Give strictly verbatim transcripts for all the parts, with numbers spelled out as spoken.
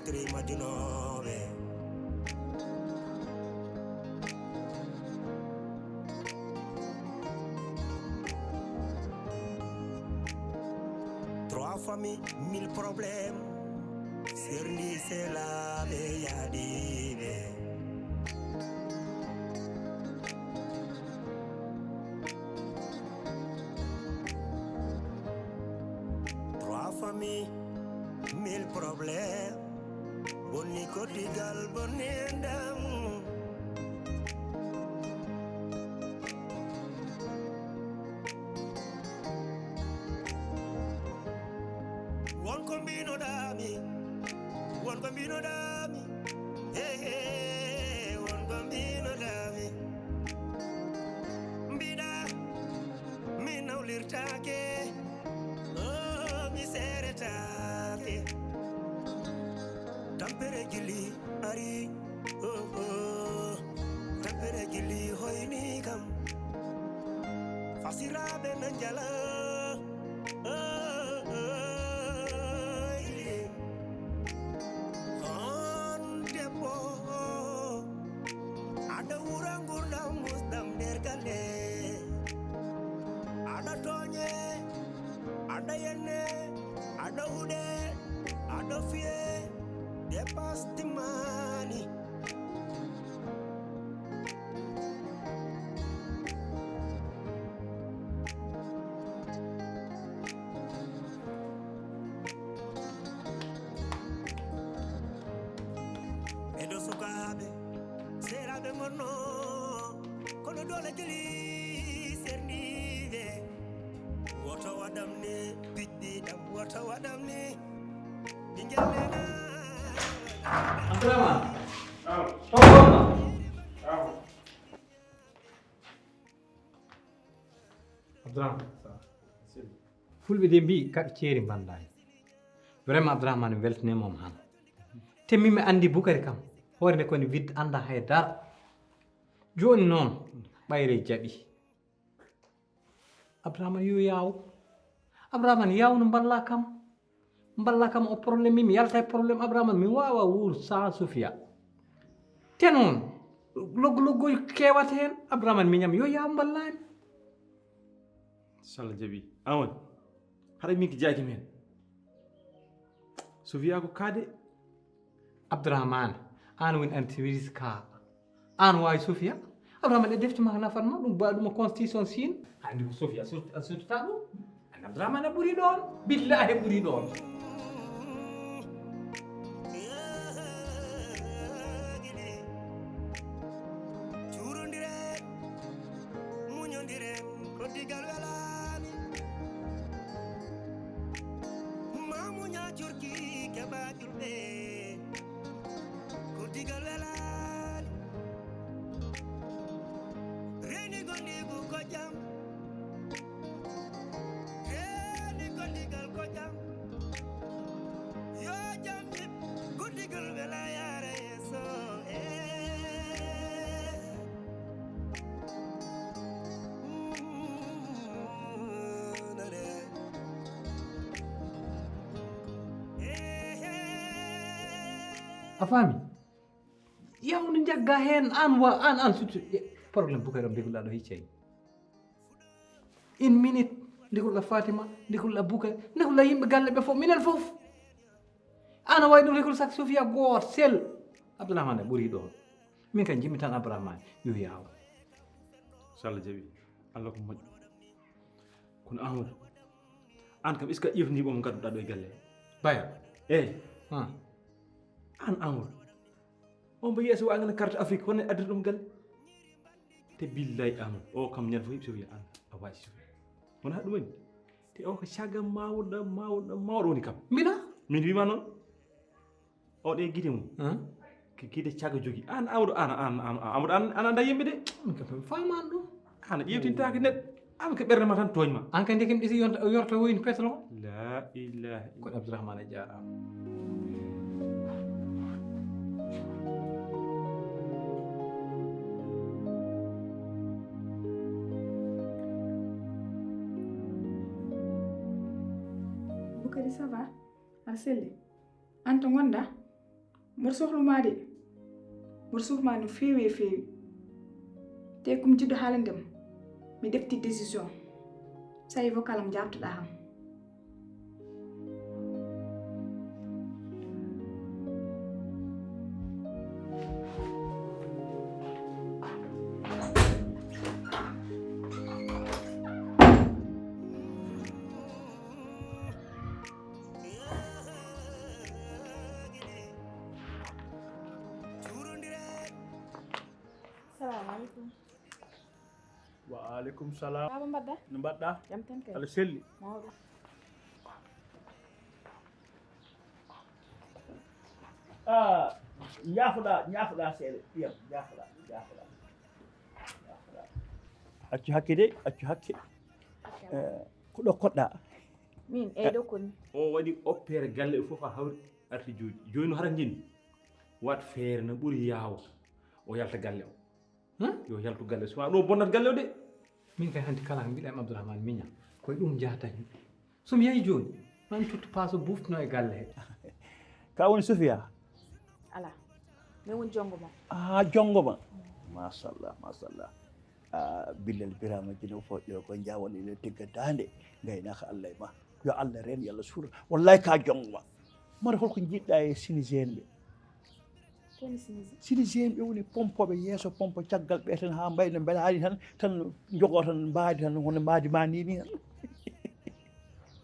Trima junooɓe. Trois familles, mille problèmes. Serndi selaaɓe yaadiiɓe. Trois familles, mille problèmes. Bonni koddigal, bonni enɗam. Won ko mbinoɗaami, won ko mbinoɗaami. Hey, hey, won ko mbinoɗaami. Mbiɗa mi nawlirtaake, oh, mi seeretaake. Tampere gilli ari, oh, oh. Tampere gilli hoyni kam. Fasiraaɓe na njala, oh, oh, oh. On debbo, aɗa wura ngurdam musɗam nder galle. Aɗa tooñe, aɗa yenne, aɗa huɗe, aɗa fiye, dépasse timmaani. Ɓeɗo sukaaɓe, seeraaɓe ngonno, kono doole jeli serniiɓe. Woto waɗam ni, piɗɗi ɗam, woto waɗam ni. Ɓinngel nena. Abdourahmane. Naam. Abdourahmane. Fulɓe de mbiyi kaɗo ceeri mbandaani. Vraiment Abdourahmane mi weltaniima mo han. Te min mi anndi Bukari kam. Hoore nde koni widde annda hay dara. Jooni noon ɓayre jaɓi. Abdourahmane yo yaw. Abdourahmane yaw no mballa kam. Mballa kam o problème mi, mi yalta e problème Abdourahmane, mi waawa wuur sans Sofia. Te noon, loggo loggo kewata heen, Abdourahmane miñam yo yaw mballami. Salla jaɓi. Awan, haɗa min ki jaaki men. Sofia ko kaade. Abdourahmane, aan woni antivirus ka. Aan waawi Sofia? Abdourahmane e defte ma nafat ma, ɗum ba ɗum constitution Chine. Anndi ko Sofia sot-, a sottata ɗum? Anndi Abdourahmane a ɓuri ɗoon. Billahi ɓuri ɗoon. Cuurondiren, muñondiren, ko digal welaani. Ma muña curki keɓa julɓe. Ko digal welaani. Reeni gondigu ko jam. Reeni gondigal ko jam. Yo jam ñib. Ko digal wela yaara yeeso. Eh. Mm, nane. Eh, eh. A faami? Yawde njagga heen, aan wa-, aan, aan surtout, eh, problème Bukari o ndekulɗaa ɗo hiccay. Une minute, ndekulɗaa Fatima, ndekulɗaa Bukari, ndekulɗaa yimɓe galle ɓe fof, minen fof. Aan a wawi ɗum ndekulɗaa sak Sofia gooto sel. Abdourahmane ɓuri ɗoon. Min kay njimmi tan Abdourahmane, yo yaw. So Allah jaɓi, Allah ko moƴƴo. Kono Amadou, aan kam, est-ce que a ƴeewtanii mo ngadduɗaa ɗo e galle? Baya? Eey. Ah. Aan Amadou. On mbo yeeso wa ngana carte Afrique, honno addirta ɗum galle? Te billahi Amadou, o kam ñande fof so wiya aan, a waaji so. Wona ɗum woni? Te o ko cagga mawɗo, mawɗo, mawɗo woni kam. Mbila? Min wima noon. O ɗe gite mum. Hum? Ko gite cagga jogi. Aan Amadou, aan, aan, aan, Amadou, aan, aan anda yimɓe de. Min kam mi faamaani ɗum. Aan a ƴeewtintaake neɗɗo. Aan ko ɓernde ma tan tooñ ma. Aan kay ndekem ɗisi yonta, o yorta woyni pétrole. La ilaha illa. Koɗo Abdourahmane a jaaraama. Bukari, ça va? Aɗa selli? Aan to ngonɗaa? Mboɗo sohlu ma de. Mboɗo sohlu ma no feewi e feewi. Te ko mi jiɗɗo haalande ma, mi ƴefti décision. Sa yi vocal am, jaabtoɗaa kam. Salamu aleykum. Wa aleykum salam. Baaba, mbaɗɗa? No mbaɗɗa? Jam tan kay. Aɗa selli? Mawɗo. Ah, ñaafoɗa, ñaafoɗa seeɗa, ɓiyam, ñaafoɗa, ñaafoɗa, ñaafoɗa. Accu hakke de, accu hakke. Hakke. Eh, ko ɗo koɗɗa? Min, eyyi, ɗo koni. O waɗi opéré galle o fof, a hawri arti jooɗi. Jooni no hara njeni. Waɗ feere no ɓuri yaawo. O yalta galle o. Hum? Yo yaltu galle, so ɗo bonnat galle o de. Min kay hannde kala ko mbiɗa e Abdourahmane miña, koye ɗum njahata heen. So mi yahi jooni, ma mi tottu paaso buuftino e galle he. Ka woni Sofia? Ala, min woni jongo ma. Ah, jongo ma. Machallah, machallah. Ah, Billel Birama Jino fof ƴeew ko jawal ene tigga daande, gaynaka Allah e ma. Yo Allah reen, yo Allah suura. Wallahi ka jongo ma. Mara holko jiɗɗa e Sinisiyen ɓe? Koni Sinisi? Sinisiyen ɓe woni pompoɓe yeeso, pompo caggal ɓe tan ha mbayno mbelaani tan, tan jogo tan mbaadi tan hono mbaadi ma ni ni tan.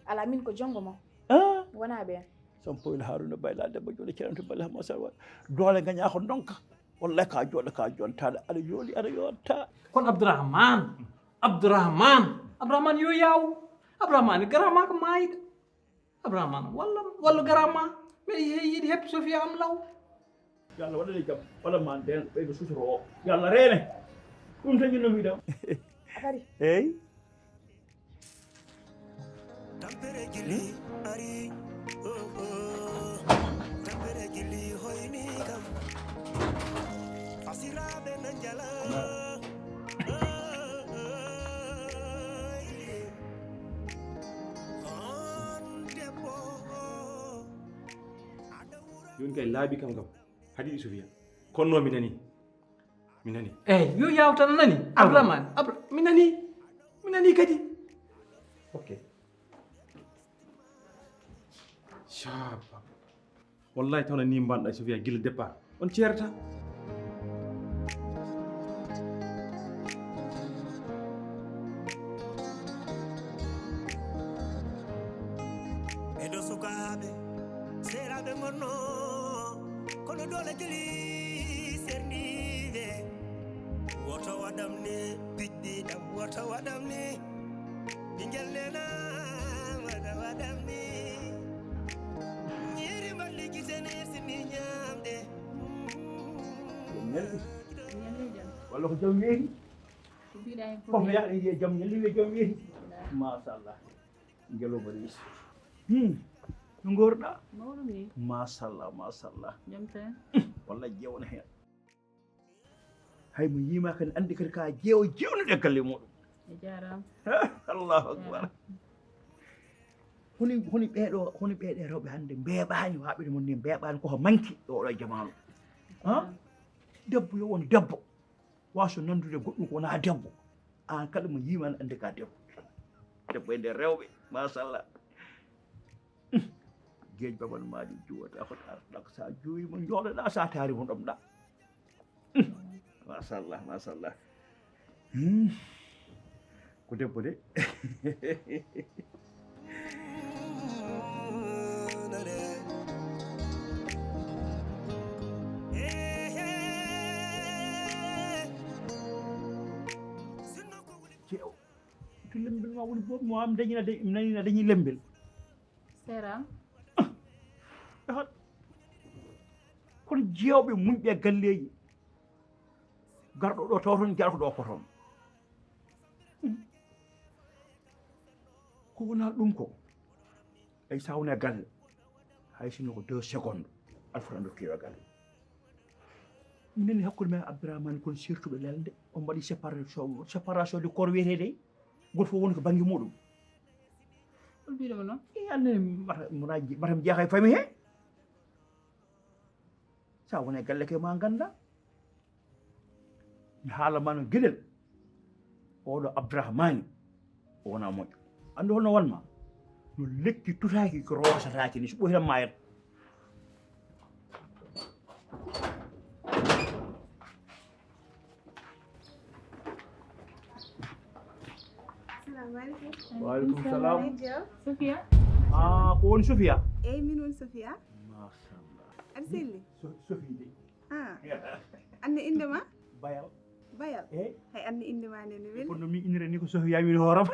Ala, min ko jongo ma. Ah? Wona ɓeen. Sampoyla Haruna Bayla Demba Jooɗo Ceerno to Bayla Masal Wal. Doole gaña ko ndonka. Wallahi ka jooɗo ka jontaɗo. Aɗa yooli, aɗa yonta. Kono Abdourahmane, Abdourahmane, Abdourahmane yo yaw. Abdourahmane garama ko maayɗo. Abdourahmane, walla, walla garama. Mbeɗa yiɗi, yiɗi heppi Sofia am law. Yo Allah waɗane jam, waɗan ma nden ɓeydo sutoro o. Yo Allah reene. Ɗum tan jinno mi dam. A fari? Eyi. Tampere gili ari, oh, oh. Tampere gili hoyni kam. Fasiraɓe na njala. Oh, oh, oh. On debbo. Joni kay laabi kam kam. Haɗi Sofia. Kono mi nani. Mi nani. Eyyi, yo yawtan a nani. Abdourahmane, Abdou, mi nani. Mi nani kadi. Ok. Shabba. Wallahi tawna ni mbanɗa Sofia gila départ. On ceerata. Ɓeɗo sukaaɓe, seeraaɓe ngonno, kono doole kili serniiɓe. Woto waɗam ni, piɗɗi ɗam, woto waɗam ni. Ɓingel nena, waɗa waɗam ni. Ñiiri mballi gite ne sini ñaamde. Walla ko jom weeri? Ko mbiɗa hen fof. Fof no yaha e jam, ñalli wiye jom weeri. Machallah. Ngelooba reesi. Hmm. No ngorɗa? Mawɗum ni. Machallah, machallah. Jam tan. Walla jeewna heen. Hay mo yiima kadi andi kadi ka jeewo jeewnuɗe galle muɗum. A jaaraama. Allahu akbar. Honi, honi ɓeeɗo, honi ɓeeɗe rewɓe hannde mbeeɓaani, waaɓe mon ni mbeeɓaani, koko manki e oɗo jamaanu. Ha? Debbo yo won debbo. Waaso nandude goɗɗum ko wona debbo. Aan kala mo yiima ne andi ka debbo. Debbo e nder rewɓe, machallah. Geej babal maaji juwata ko ɗa, ɗak sa juwi mo jooɗoɗa, sa taari mo ɗomɗa. Machallah, machallah. Hmm. Ko debbo de. Jeew. To lembel ma woni boom mo am dañina de, mi nani na dañi lembel. Seera. Aha. Kono jeewɓe muñɓe galleeji. Garɗo ɗo taw toon, jarko ɗo ko toon. Ko wona ɗum ko. Ay sa woni e galle. Hay sinno ko deux secondes. Alfata ndo kewa galle. Min nani hakkude men Abdourahmane kon surtout ɓe lelde. On mbaɗi séparation, séparation de corps wiyetee de. Goto fof woni ko bannge muɗum. Hol mbiɗo mo noon? E Allah ne mbata, mbata, mbata mi jeexa e famille he. Sa wona e galle ke ma ganda. Mi haala ma no geɗel. Oɗo Abdourahmani, o wona moƴƴo. Andu holno wanma? No lekki tutaki ko rosataki ni, so ɓoytan ma yat. Assalamu alaikum. Wa alaikum salam. Sophia? Ah, ko woni Sophia? Eyyi, min woni Sophia. Machallah. Aɗa selli? So- Sophie de. Ah. Anne inde ma? Bayal. Bayal? Eyyi. Hay anne inde ma nde no weli. Kono mi innira ni ko Sophia woni hooram.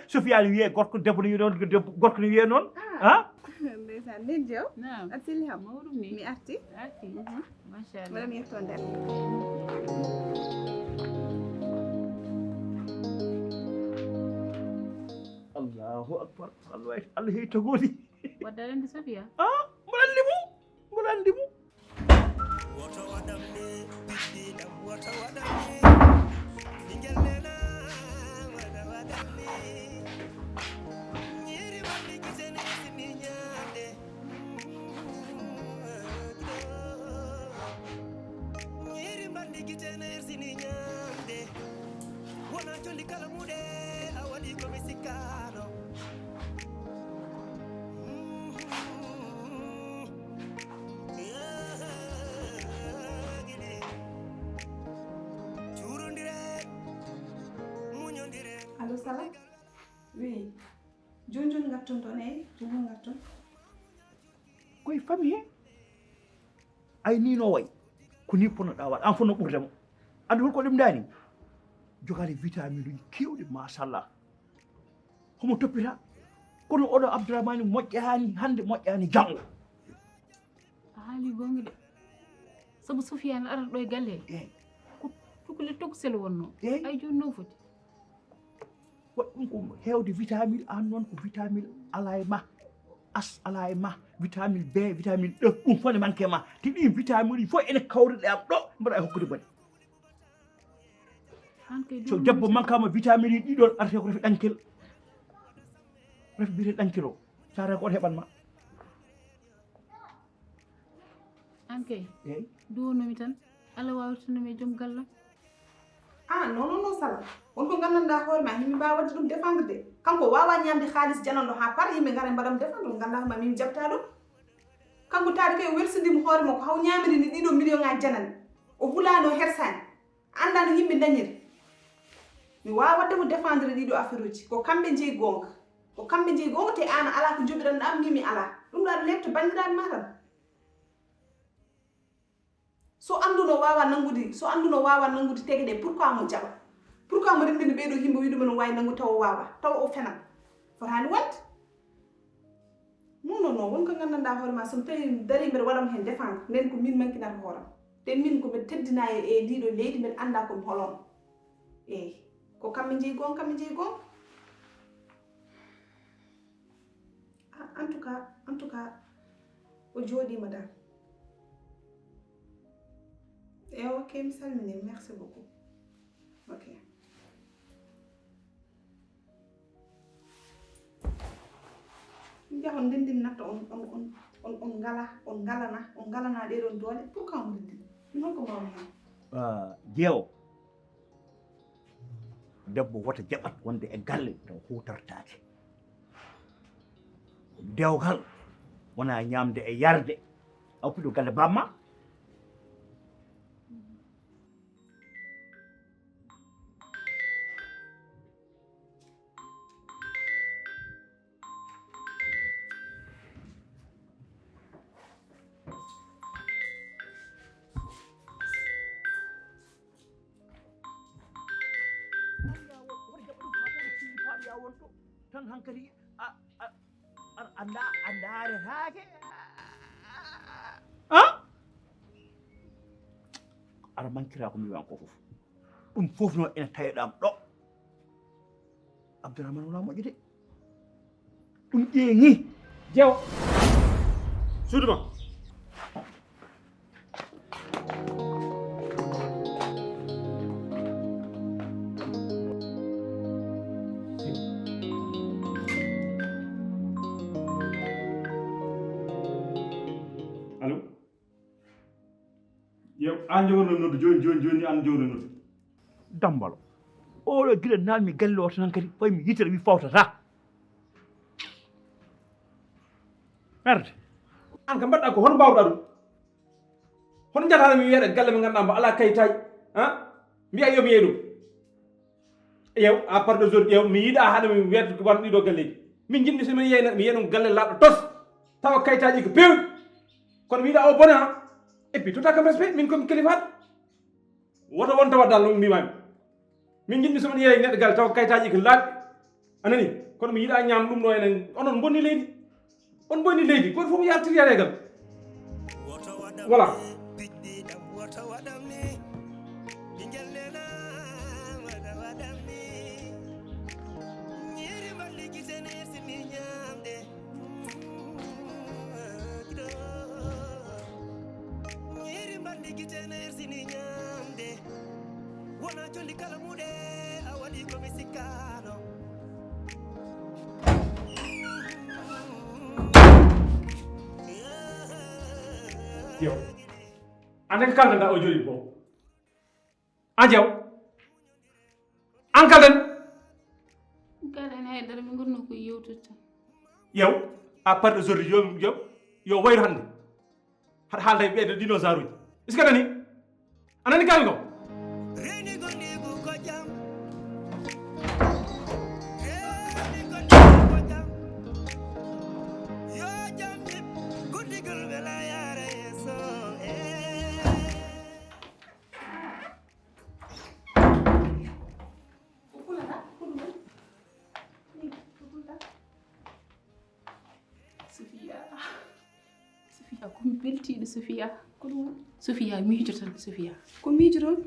Sophia ne wiye gorko, debbo ne wiye noon, debbo, gorko ne wiye noon. Ah. Ha? Ndeysaan, nden jew. Naam. Aɗa selli ham? Mawɗum ni. Mi arti. Arti. Mhm. Machallah. Mbaɗa mi yetto nder. Allahu akbar. Allah, Allah heyi togodi. Wadda andi Sophia? Ah, mbaɗa andi mo. Mboɗo anndi mo. Woto waɗam ni, biddiɗam, woto waɗam ni. Ɓingel nena, woto waɗam ni. Nyiri mandi gitene sini nyande. Nyiri mandi gitene sini nyande. Wona condi kala muɗe, a waɗi ko mi sikkano. Allo, Sala? Oui. Joni joni ngatton toon, eyi, joni joni ngatton. Koye famille he? Ay, ni no wayi. Ko ni ponnoɗaa waɗ, aan fof no ɓurdemo. Anndi hol ko ɗum daani? Jogaade vitamine uji keewɗi, machallah. Homo toppita. Kono oɗo Abdourahmane moƴƴaani hannde, moƴƴaani janngo. A haali goonga de. Sabu Sofiane arata ɗo e galle he. Eey. Ko cukalel tokosel wonno. Eey. Ay, jooni no foti. Waɗ ɗum ko heewde vitamine, aan noon ko vitamine alaa e ma. As alaa e ma. Vitamine B, vitamine E, ɗum fof ne manque ma. Te ɗiin vitamine uji fof ene kawriɗe am ɗo, mbaɗa e hokkude mbaɗi. Aan kay. So debbo manque ma vitamine uji ɗiɗon, arate ko refi ɗankel. Refi biyete ɗankel o. Sara ko on heɓan ma. Aan kay. Eey. Duwonomi tan. Allah wawritinoma e joom gallam. Ah, non, non, non, Sala. Won ko nganndanɗaa hoore ma, himi mbaawa waɗde ɗum défendre de. Kanko waawa ñaamde haalis jananɗo haa par, yimɓe ngara mbaɗam défendre, ɗum nganndaa hoore ma, min jaɓta ɗum. Kanko taade kay o welsindimo hoore makko, haw ñaamiri ni ɗiɗo million ŋaaji janani. O hulaani, o hersaani. Anndaa no yimɓe ndañiri. Mi waawa waɗde mo défendre ɗiɗo affaire uji. Ko kamɓe njeyi goonga. Ko kamɓe njeyi goonga, te aan alaa ko njoɓiranɗaa am, min mi alaa. Ɗum ɗo aɗa leepta banndiraaɓe ma tan. So annduno waawa nanngude, so annduno waawa nanngude tege ɗe, pourquoi mo jaɓa? Pourquoi mo renndini ɓee ɗoo yimɓe, wiide ɗum no waawi nanngude tawa o waawaa, tawa o fenan? Fotaani wonde. Non, non, non, won ko nganndanɗaa hoore ma, so mi tawi mi darii mbeɗa waɗa mo heen défendre, nden ko min mankinata hooram. Te min ko mbeɗa teddinaa e, e ndii ɗoo leydi, mbeɗa anndaa ko mi holon. Eey, ko kamɓe njeyi goonga, kamɓe njeyi goonga. Ah, en tout cas, en tout cas, o jooɗiima dal. E ok, mi salmini, merci beaucoup. Ok. Njahon ndenndin natta on, on, on, on, on ngala, on ngalana, on ngalana ɗee ɗoon doole. Pourquoi on ndenndin? Ɗum honko mawmi hen? Ah, jeewo. Debbo wota jaɓat wonde e galle taw huutortaake. Dewgal wona ñaamde e yarde. A uppiɗo galle bamma. Tan hankadi a, a, a, a nda-, a ndaaretaake. Ah? Aɗa mankira ko mbiiwan ko fof. Ɗum fof noon ene taweɗo am ɗo. Abdourahmane wona moƴƴo de. Ɗum ƴeeŋi. Jeewo. Suudu ma. An jogorno noddu jooni, jooni, jooni, an jogorno noddu. Dambalo. Oɗo gila nanmi galle o tan kadi, fay mi yitere mi fawtata. Merde. An ka mbaɗɗa ko hono mbawɗa ɗum? Hono njataɗa mi wiyaɗa galle mo ngannduɗaa mbo alaa kayitaaji? Ha? Mbiya yo mi yeeɗu. Ƴeew, à partir de aujourd'hui, ƴeew, mi yiɗa haɗa mi wiyata ko won ɗiɗo galleeji. Min njiɗmi so mi yeeyna, mi yeeyna galle laaɓɗo tos. Tawa kayitaaji ko peewɗi. Kono mi yiɗa o bone ha. Et puis, tota kam respect, min komi kalifaat. Woto won tawa dal ɗum mbimami. Min njiɗmi so mi yeeyi neɗɗo galle tawa kayitaaji ko laaɓɗi. A nani? Kono mi yiɗa ñaam ɗum ɗo enen. Onon bonni leydi. On bonni leydi. Goto fof yartiri yaregal. Voilà. Ñiiri mballi gite nersini ñaamde. Wona jolli kala muɗe a waɗi ko mi sikkaano. Yo. Ande ko kalɗa o joli ko. An jaw. An kalden. Kalden haydara mi ngurno ko yewtude tan. Yow, à part de zordi yo yo yo wayru hannde. Haɗa haalda e ɓeeɗo dinosaure uji. Est-ce que nani? A nani kawi ko? Reeni gondigu ko jam. Reeni gondigu ko jam. Yo jam jib. Gondigol wela yaara yeeso. Eh. Sofiya. Sofiya, ko mi beltiiɗo, Sofiya. Ko ɗum woni? Sofiya, miijo tan, Sofiya. Ko miijo toon?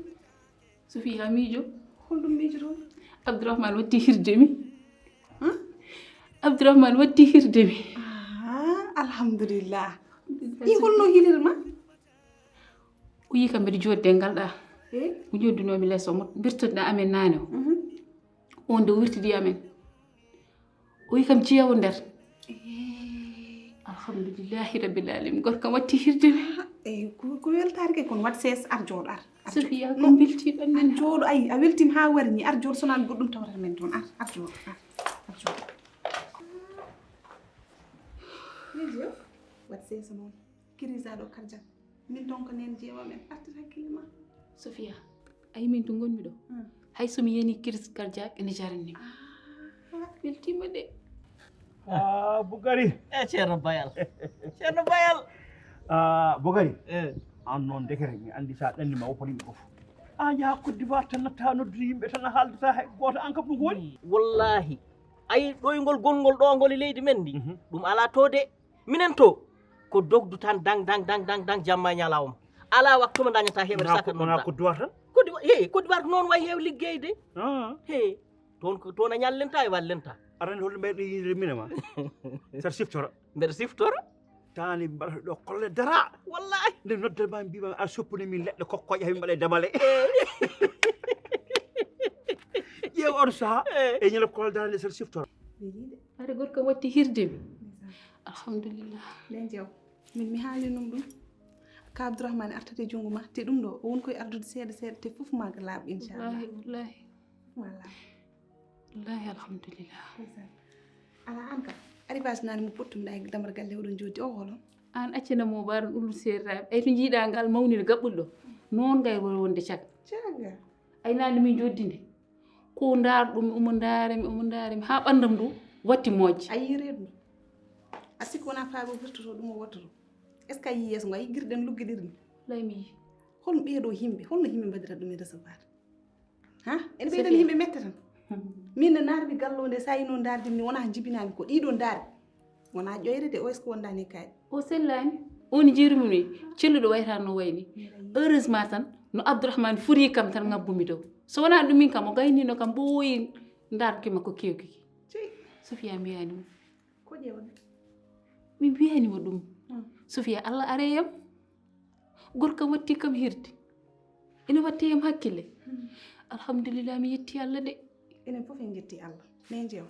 Sofiya, miijo. Holɗum miijo toon? Abdourahmane watti hirde mi. Huh? Abdourahmane watti hirde mi. Ah, alhamdulillah. I holno hilirma? O yii kam mbeɗa jooɗi e ngal ɗa. Eh? O ñoddunoomi lees o, mo mbirtoɗaa amen naane o. Mhm. On de o wirtidi amen. O yii kam jeewo nder. Eh. Alhamdulillahi rabbil alamin. Gorko watti hirde mi. Eh, ko, ko weltaare kay kono waɗ sees ar jooɗo ar. Ar jooɗo. Sofiya, ko mbeltiiɗo ar min. Jooɗo ay, a weltiima haa wari ni. Ar jooɗo so wonaa goɗɗum tawata men toon. Ar, ar jooɗo. Ar, ar jooɗo. Miijo, waɗ sees noon. Crise aɗo cardiaque. Min toon ko neen jeewa men. Artir hakkille ma. Sofiya, ayi min to ngonmi ɗo. Hmm. Hay so mi yani crise cardiaque ene jarani mi. Ah. Weltiima de. Ah, Bukari. Eh, Ceerno Bayal. Ceerno Bayal. Ah, Bukari. Eh. An noon ndekete mi anndi so a ɗanni ma woppanimi fof. A yaha Côte d'Ivoire tan natta noddude yimɓe tan a haaldata hay gooto an kam ɗum ko woni? Wallahi. Ayi ɗoyngol gongol ɗo ngol e leydi men ndi. Mhm. Ɗum alaa to de. Minen to ko dogdu tan dang dang dang dang dang jamma e ñalawma. Ala waktu mo dañata heɓata saka non. Wona Côte d'Ivoire tan? Côte d'Ivoire, he, Côte d'Ivoire ko noon wayi heew liggeyde. Ah. He, toon ko toon a ñallenta e wallenta. Aɗa anndi holno mbayɗo yiide mine ma? Saɗa siftora. Mbeɗa siftora. Taani mbaɗata ɗo kolle dara. Wallahi. Nde nodda ma mbima a soppuni min leɗɗe kokkoƴe hay mbaɗa e dabale. Eh. Ƴeew on saha. Eh. E ñalawma kolle dara nde saɗa siftora. Ade gorko watti hirde mi. Ndeysaan. Alhamdulillah. Nden jeew. Min mi haali num ɗum. Ka Abdourahmane artata e junngo ma. Te ɗum ɗo, o won koye ardude seeɗa seeɗa. Te fof ma ko laaɓ, inchallah. Wallahi, wallahi. Voilà. Wallahi, alhamdulillah. Ndeysaan. Ala an kam. Arrivage nani mo pottum ɗa e damar galle oɗon jooɗi o holo? An accana mo mbaɗon ullu seeɗa. Ay to jiiɗa ngal mawnina gaɓɓuɗo. Noon ngay woni wonde cag. Caga. Ay nani min jooɗi nde. Ko ndaar ɗum, omo ndaara mi, omo ndaara mi, haa ɓanndam ndu watti moƴƴe. A yii reedu ndu? A sikki wonaa faabo wirtoto ɗum o wottoto? Est-ce que a yii yeeso ngo? A yii girɗe no luggiɗiri ni? Lay mi yii. Hol ɓee ɗoo yimɓe, holno yimɓe mbaɗirata ɗum e recevoir? Ha? Ene ɓeydan yimɓe mette tan. Min no ndaarmi gallo nde, so a yii no ndaardi mi, wonaa jibinaami ko ɗii ɗoo ndaarmi. Wonaa ƴoyre de, o est-ce que wondaani e kaaɗi? O sellaani. O woni jeeri mum ni, celluɗo wayata no wayni. Heureusement tan, no Abdourahmane furi kam tan ngabbumi dow. So wonaa ɗum min kam, o gaynino kam ɓooyi ndaarki makko kewki ki. Cey. Sofiya mbiyaani mo. Ko ƴeewde? Mi mbiyaani mo ɗum. Hmm. Sofiya, Allah are yam. Gorko watti kam hirde. Ina watti yam hakkille. Hmm. Alhamdulillah, mi yetti Allah de. Enen fof en njetti Allah. Ne njeew.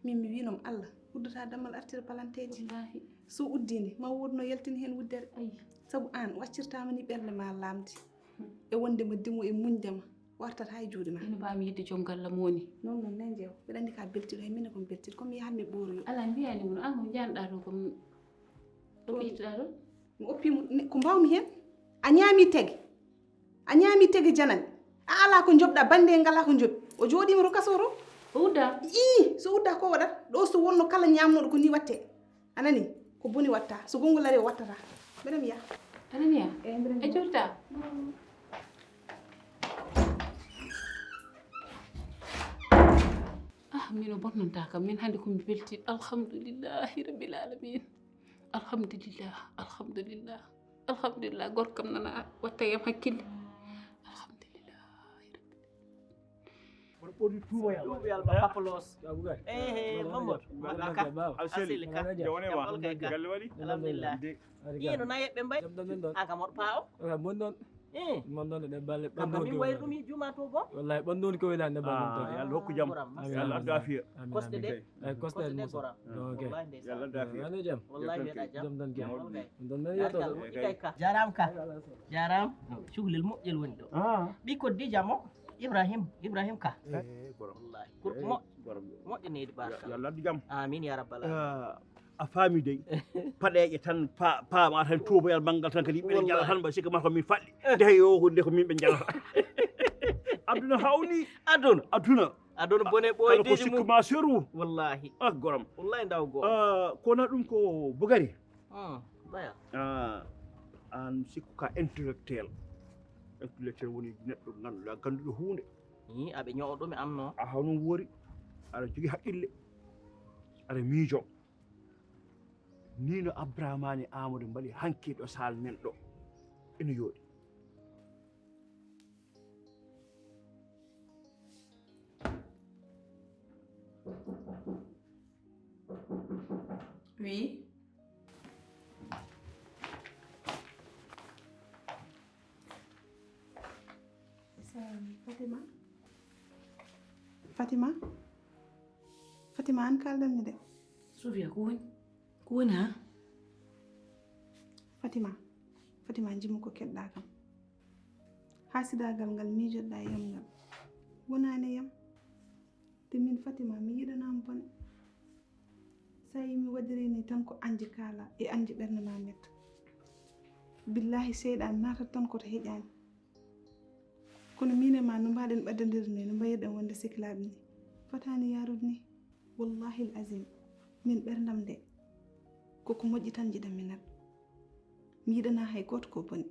Min mi wiinom Allah uddata dammal artira palanteeji. Wallahi. So uddii nde, ma wood no yaltini heen wuddere. Ayi. Sabu aan, o accirtaama ni ɓernde ma laamde. E wonde ma dimo e muñde ma wartata e juuɗe ma. Ino mbaawmi yiɗde joom galle mo woni. Noon noon ne jeew. Mbiɗa anndi ka beltiɗo hay minne ko mi beltiɗo. Ko mi yahat mi ɓooroyo. Ala mbiyani mo an ko njanɗa ɗo ko mi. Ko ɓeytuɗa ɗo? Mi oppi mo ko mbawmi heen. A ñaami tege. A ñaami tege janani. A ala ko njoɓɗa bannde ngala ko njoɓi. O jooɗiima to kaso to. O udda? Ii, so udda ko waɗat? Ɗo so wonno kala ñaamnoɗo ko ni watte. A nani? Ko boni watta. So gonngol ari o wattata. Mbeɗa mi yaha. Aɗa mi yaha? Eyi, mbeɗa mi yaha. E jurta? Ah, min o bonnanta kam. Min hannde ko mi welti. Alhamdulillahi rabbil alamin. Alhamdulillah, alhamdulillah, alhamdulillah. Gorko kam nana watta yam hakkille. Alhamdulillah. Kono ɓorni tuubayal. Tuubayal ba papalos. Ehe, Mamadou. Maɗa ka? Alseli ka. Jawne ma. Galle waɗi? Alhamdulillah. Ino na yeɓɓe mbay? An kam oɗo paa o? Mon ɗon. Mon ɗon ɗe balle. Kam min wayri ɗum juma to bo. Wallahi ɓandu woni ko wela ne balle. Yalla hokku jam. Yalla addu afiya. Kosɗe de. Ay, kosɗe en Moussa. Ok. Yalla addu afiya. Ano jam? Wallahi mbeɗa jam. Jam tan ke. Ɗum ɗon men yeto. Jaram ka. Jaram. Cuhlel moƴƴel woni ɗo. Ɓikko dija mo Ibrahim, Ibrahim ka. Wallahi. Kurko mo. Moƴƴo neydi barka. Yalla addu jam. Amin ya rabbal alamin. A faami dey. Paɗeeƴe tan pa- paama tan tuubayal manngal tan kadi yimɓe ne njala tan mba sikka ma ko min faɗɗi. Nde hay o ko nde ko min ɓe njalata. Aduna hawni. Aduna. Aduna. Aduna bone ɓoydeji mum. Kala ko sikku ma seru. Wallahi. Ah, goram. Wallahi ndaw go. Ah, kono ɗum ko Bugari. Hmm, baya. Ah, an sikku ka intellectuel. Intellectuel woni neɗɗo ngannduɗa gannduɗo huunde. Ni aɓe ño'o ɗum e am no. A hawno wori. Aɗa jogi haqqille. Aɗa miijo. Ni no Abdramani Amadou mbaɗi hanki ɗo saal men ɗo. Ina yooɗi. Oui. Fatima. Fatima. Fatima, an kaldan mi de. Sofia, ko woni? Ko woni ha? Fatima. Fatima, jimmo ko keɗɗa kam. Hasidagal ngal miijoɗɗa e yam ngal. Wonani yam. Te min Fatima, mi yiɗanama bone. Sa yi mi waɗiri ni tan ko anje kala e anje ɓernde ma metta. Billahi seyɗan natat tan ko to heƴani. Kono min e ma no mbaɗen ɓaddondirde ni, no mbayirɗen wonde seklaaɓe ni? Fotani yarude ni. Wallahi al azim, min ɓerndam nde, koko moƴƴi tan jiɗanmi nat. Mi yiɗana hay gooto ko boni.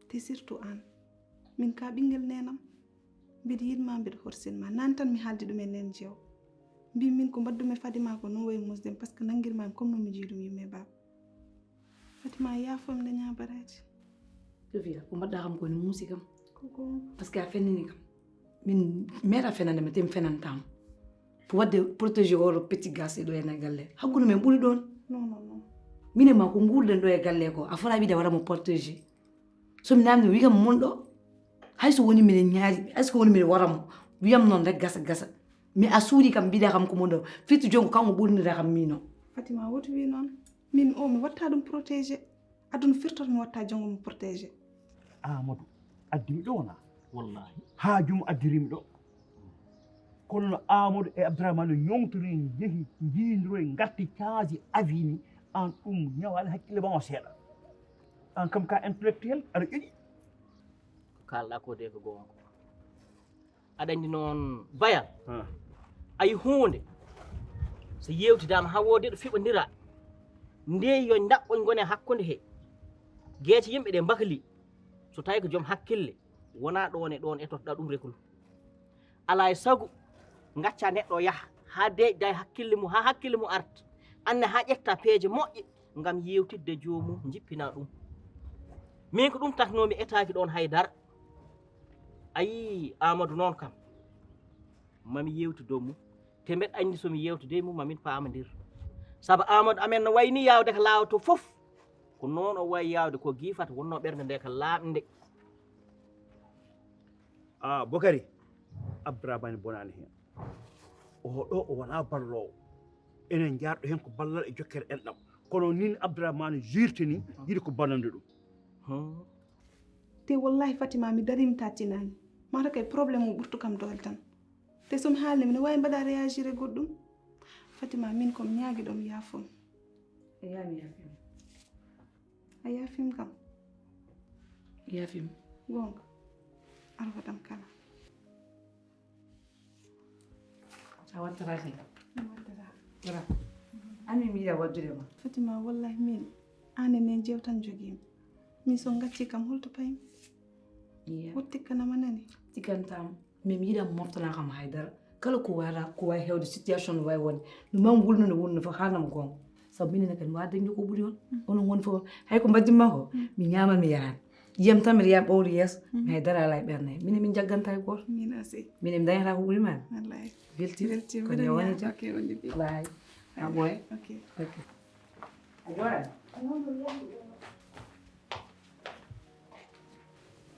Te surtout an. Min ka ɓinngel nenam. Mbiɗa yiɗma, mbiɗa horsinma. Nane tan mi haaldi ɗum e nen jeew. Mbi min ko mbaɗdumi Fadima ko noon wayi musde, par ce que nanngirma mi comme no mi jiiɗum yumma e baaba. Fatima, yaafo mi daña baraji. Sofia, ko mbaɗɗa kam ko ne muusi kam. Koko. Par ce que a fennini kam. Min meeɗa fenande ma, te mi fenantama. Pour waɗde protéger oɗo petit garçon ɗo e nder galle. Hakkunde men ɓuri ɗon. Non, non, non. Min e ma ko nguurɗen ɗo e galle ko, a fota wiide a waɗa mo protéger. So mi namdi, wi kam mon ɗo. Hay so woni miɗen ñaari, hay so woni miɗen wara mo. Wiyam noon rek gasa gasa. Mi a suuɗi kam, mbiɗa kam ko mon ɗo. Firti joom ko kanko ɓurnira kam miino. Fatima, woto wi noon. Min o mi watta ɗum protéger. Aduna firtoto mi watta janngo mo protéger. Amadou, addi mi ɗo wona? Wallahi. Haaju mo addiri mi ɗo. Kono no Amadou e Abdourahmane ñoŋtori, njehi, njiidoroy, ngarti, caasi, avis ni, an ɗum ñawaali hakkille ma o seeɗa. An kam ka intellectuel, aɗa ƴoƴi. Ko kalɗa ko de ko goonga. Aɗa anndi noon bayal? Ah. A yi huunde, so yeewtidaama haa woodi ɗo fiɓondira, nde yo ndaɓɓoñ ngone hakkunde he geece yimɓe ɗe mbakli. So tawi ko joom hakkille, wonaa ɗoon e ɗoon etotoɗaa ɗum rekul. Alaa e sago ngacca neɗɗo yaha haa deeƴda e hakkille mum, haa hakkille mum arta, anne haa ƴetta peeje moƴƴe ngam yeewtidde joomum, jippina ɗum. Min ko ɗum taknoomi etaaki ɗoon hay dara. A yii Aamadu noon kam, mami yeewtu dow mum. Te mbeɗa anndi so mi yeewtidii mum, mamin paamondir. Sabu Aamadu amen no wayi ni yaawde ko laawoto fof. Ko noon o wayi yaawde, ko giifata, wonnoo ɓernde nde ko laaɓnde. A Bokari, Abdourahmane bonaani heen. O ɗo o wonaa balloowo. Enen njaarɗo heen ko ballal e jokkere enɗam. Kono nin Abdourahmane jirti ni, yiɗi ko bonnande ɗum. Hmm. Te wallahi Fatima, mi dari mi tattinaani. Mata kay problème o ɓurtu kam doole tan. Te so mi haalni mi ne waawi mbaɗa réagir e goɗɗum. Fatima, min ko mi ñaagi ɗo mi yaafo mi. Eya, mi yaafima. A yaafim kam? Yaafim. Goonga. Arwatam kala. A wattata kay. Mi wattata. Wala. Ami mi yiɗa waddude ma. Fatima, wallahi min, aan e nen jeewtan jogimi. Min so ngacci kam holto paymi? Iya. Woto tikkanama nani? Tikkantama. Min mi yiɗa moftana kam haydara. Kala ko wara, ko wawi hewde situation no wawi wonde. No mam wulno no wulno fof haalnama goonga. Sabu minen kadi mi wawi dañde ko ɓuri on. Onon woni fof. Hay ko mbaddimma ko, mi ñaman mi yarani. Yiyam tan mbiɗa yiya ɓowli yeeso, mi hay dara alaa e ɓernde. Minen min jagganta e gooto. Min aussi. Minen min dañata ko ɓuri maa. Wallahi. Weltima. Weltima. Ko nde woni jam. Ok, on ndi. Wallahi. A ɓooya? Ok. Ok. A jooɗaani?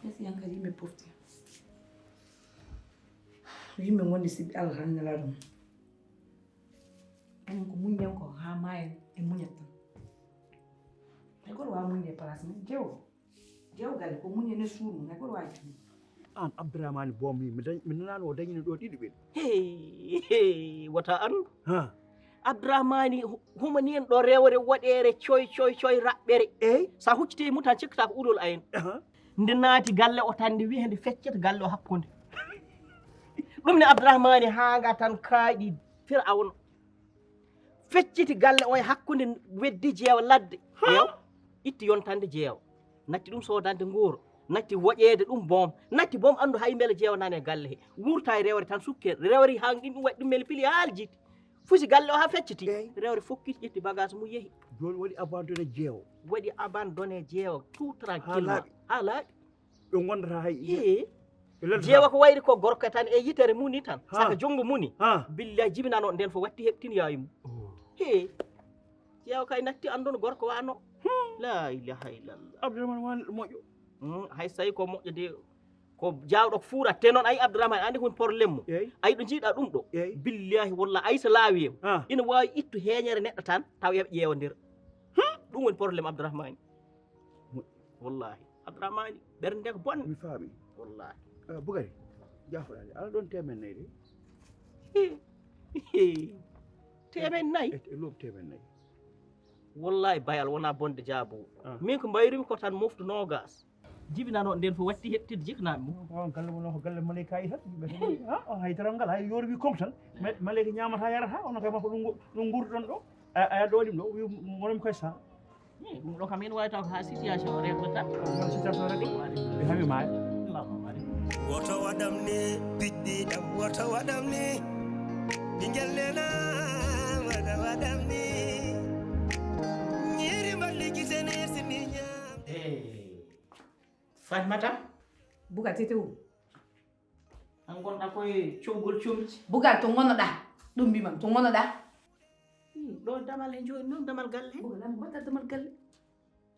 Esi yan kadi yimɓe pofti. Yimɓe ngondi siɓɓe Allah tan nelaaɗo mum. Enen ko muññen ko haa maayen e muñat tan. Hay goto waawa muñde e place mum. Jeewo. Jeewo galle ko muññen e suur mum. Hay goto waawa jibinde. Aan Abdourahmane Boom mi, mi dañ-, mi nanaano o dañino ɗo ɗiɗi ɓe. Hey, hey, wata an. Ha. Abdourahmane hu-, humani en ɗo rewre woɗeere coy, coy, coy raɓɓere. Eey. Sa hucciti e mum tan cikkata ko ulol ayen. Aha. Nde naati galle o tan nde wiyi nde feccet galle o hakkunde. Ɗum ne Abdourahmane haanga tan kaaƴi Firawna. Fecciti galle o e hakkunde weddi jeewa ladde. Ha? Ƴeew, itti yontande jeewa. Natti ɗum soodande nguura. Natti woƴeede ɗum boom. Natti boom anndu hay mbele jeewa nane galle he. Wurta e rewre tan sukke. Rewre haa ɗum waɗi ɗum mel pili haa aljiti. Fusi galle o haa fecciti. Eey. Rewre fokkiti ƴetti bagage mum yehi. Jooni waɗi abandonné jeewa. Waɗi abandonné jeewa tout tranquillement. Haa laaɓi. Haa laaɓi. Ɓe ngondata hay. Ee. Ɓe leltata. Jeewa ko wayri ko gorko tan e yitere mum ni tan. Ha. Saka junngo mum ni. Ha. Billahi jibinano nden fof watti heɓtin yaawi mum. Oh. Ee. Jeewa kay natti andon gorko wano. Hmm. La ilaha illallah. Abdourahmane wano moƴƴo. Hmm, hay so tawi ko moƴƴo de, ko jaawɗo ko fuuratte noon, ayi Abdourahmane, andi ko woni problème mum. Eey. Ayi ɗo njiiɗa ɗum ɗo. Eey. Billahi wallahi, ayi so laawi em. Ah. Ina waawi ittu heeñere neɗɗo tan, taw eɓe ƴeewondira. Hmm. Ɗum woni problème Abdourahmane. Mo- Wallahi. Abdourahmane, ɓernde ko bonde. Mi faami. Wallahi. Ah, Bukari, jaafoɗaade. Ala ɗon teemen nayi de. Hi, hi. Teemen nayi? E, e loob teemen nayi. Wallahi, bayal wona bonde jaabo. Ah. Min ko mbayrumi ko tan moftu noogas. Jibinano nden fof watti heɓtide jiknaaɓe mum. On galle mon o ko galle maleyka yi tan. Yimɓe tan, ah, on hay daral ngal, hay yoor wi konko tan. Ma-, maleyka ñaamata yarata, on kay ma ko ɗum ngo-, ɗum nguurduɗon ɗo. A, a ɗo ɗum ɗo, wi monom koye sa. Eh, ɗum ɗo kam ene waawi taw ko haa situation o reglata. Won situation regle. Ɓe hami maayo. Allahumma barik. Woto waɗam ni, piɗɗi ɗam, woto waɗam ni. Ɓinngel nena, woto waɗam ni. Ñiiri mballi gite ne sini ñaamde. Eh, Fatmata? Buka tete o. An gonɗa koye cowgol comci. Bugal to ngonoɗa. Ɗum mbimam, to ngonoɗa. Hmm, ɗo damal he jooni noon, damal galle he. Bugal, an mbatta damal galle.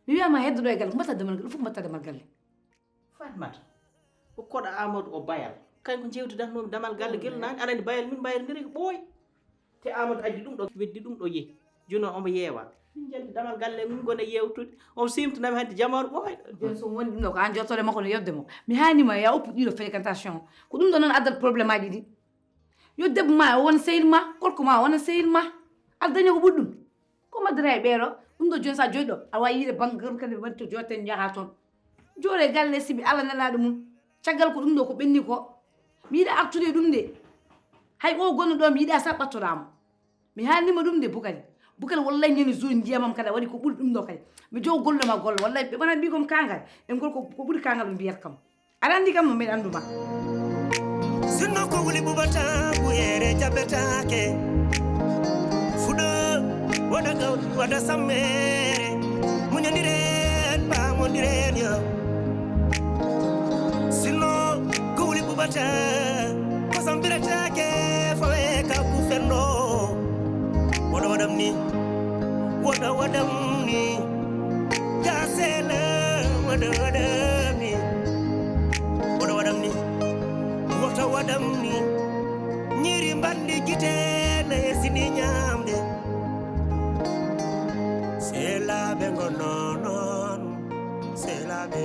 Mi wiyama heddo ɗo e galle, ko mbatta damal galle, fof mbatta damal galle. Fatmata, ko koɗo Amadou o bayal. Kañ ko jewtidatnoomi damal galle gel naani, aɗa anndi bayal min mbayrindiri ko ɓooyi. Te Amadou addi ɗum ɗo, weddi ɗum ɗo yehi. Jooni noon omo yeewa. Min njalti damal galle, min ngona yeewtude. Omo siimtinami hannde jamaanu ɓooyɗo. Jooni so woni ɗum ɗo, ko aan jottore makko no yodde mo. Mi haanima ya uppu ɗiɗo fréquentation. Ko ɗum ɗo noon addata problème aji ɗi. Yo debbo ma o wona sehil ma, gorko ma o wona sehil ma. Aɗa dañi ko ɓuri ɗum. Ko maddata e ɓeeɗo, ɗum ɗo jooni sa joyi ɗo, a wawi yiide bannge kadi waɗi to jotten njaha toon. Jooɗo e galle sibi Allah nelaɗo mum. Caggal ko ɗum ɗo ko ɓenni ko. Mi yiɗa artude e ɗum de. Hay o gonno ɗo mi yiɗa sa ɓattoɗamo. Mi haalnima ɗum de Bukari. Bukari wallahi ñande jour jiyamam kadi a waɗi ko ɓuri ɗum ɗo kadi. Mi jogo golle ma golle. Wallahi ɓe wona mbi kom kangal. E ngol ko, ko ɓuri kangal ɓe mbiyata kam. Aɗa anndi kam no mbeɗa anndu ma. Sinno ko wuli ɓuɓata ɓuyere jaɓetaake. Fuɗo waɗa gawri waɗa sammere. Muñondiren pamondiren yo. Sinno ko wuli ɓuɓata ko sampiretaake fawe ka kuferno. Woɗa waɗam ni, woɗa waɗam ni. Gasela, woɗa waɗam ni. Woɗa waɗam ni, woɗa waɗam ni. Ñiiri mbanndi gite na hesini ñaamde. Seelaaɓe ngonno noon, seelaaɓe.